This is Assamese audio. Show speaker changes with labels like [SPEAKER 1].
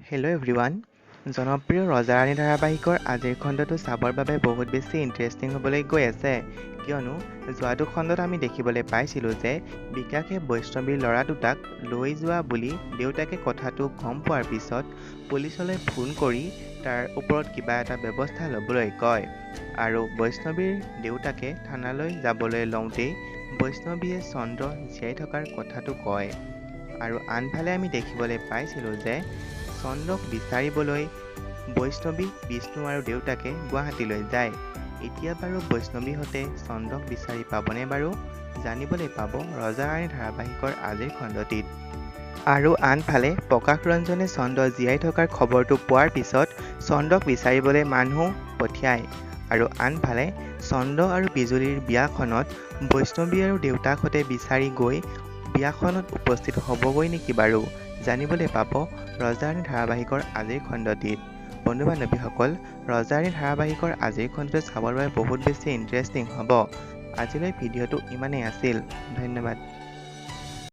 [SPEAKER 1] হেল্ল' এভৰিৱান, জনপ্ৰিয় ৰজা ৰাণী ধাৰাবাহিকৰ আজিৰ খণ্ডটো চাবৰ বাবে বহুত বেছি ইণ্টাৰেষ্টিং হ'বলৈ গৈ আছে, কিয়নো যোৱাটো খণ্ডত আমি দেখিবলৈ পাইছিলোঁ যে বিকাশে বৈষ্ণৱীৰ ল'ৰা দুটাক লৈ যোৱা বুলি দেউতাকে কথাটো গম পোৱাৰ পিছত পুলিচলৈ ফোন কৰি তাৰ ওপৰত কিবা এটা ব্যৱস্থা ল'বলৈ কয় আৰু বৈষ্ণৱীৰ দেউতাকে থানালৈ যাবলৈ লওঁতেই বৈষ্ণৱীয়ে চন্দ্ৰ জীয়াই থকাৰ কথাটো কয়। আৰু আনফালে আমি দেখিবলৈ পাইছিলোঁ যে চন্দ্ৰক বিচাৰিবলৈ বৈষ্ণৱী, বিষ্ণু আৰু দেউতাকে গুৱাহাটীলৈ যায়। এতিয়া বাৰু বৈষ্ণৱীহঁতে চন্দ্ৰক বিচাৰি পাবনে বাৰু? জানিবলৈ পাব ৰজা ৰাণী ধাৰাবাহিকৰ আজিৰ খণ্ডটিত। আৰু আনফালে প্ৰকাশ ৰঞ্জনে চন্দ্ৰ জীয়াই থকাৰ খবৰটো পোৱাৰ পিছত চন্দ্ৰক বিচাৰিবলৈ মানুহ পঠিয়ায়। আৰু আনফালে চন্দ্ৰ আৰু বিজুলীৰ বিয়াখনত বৈষ্ণৱী আৰু দেউতাকহঁতে বিচাৰি গৈ বিয়াখনত উপস্থিত হ'বগৈ নেকি বাৰু? জানিবলৈ পাব ৰজা ৰাণী ধাৰাবাহিকৰ আজিৰ খণ্ডটিত। বন্ধু বান্ধৱীসকল, ৰজা ৰাণী ধাৰাবাহিকৰ আজিৰ খণ্ডটো চাবৰ বাবে বহুত বেছি ইণ্টাৰেষ্টিং হ'ব। আজিলৈ ভিডিঅ'টো ইমানেই আছিল। ধন্যবাদ।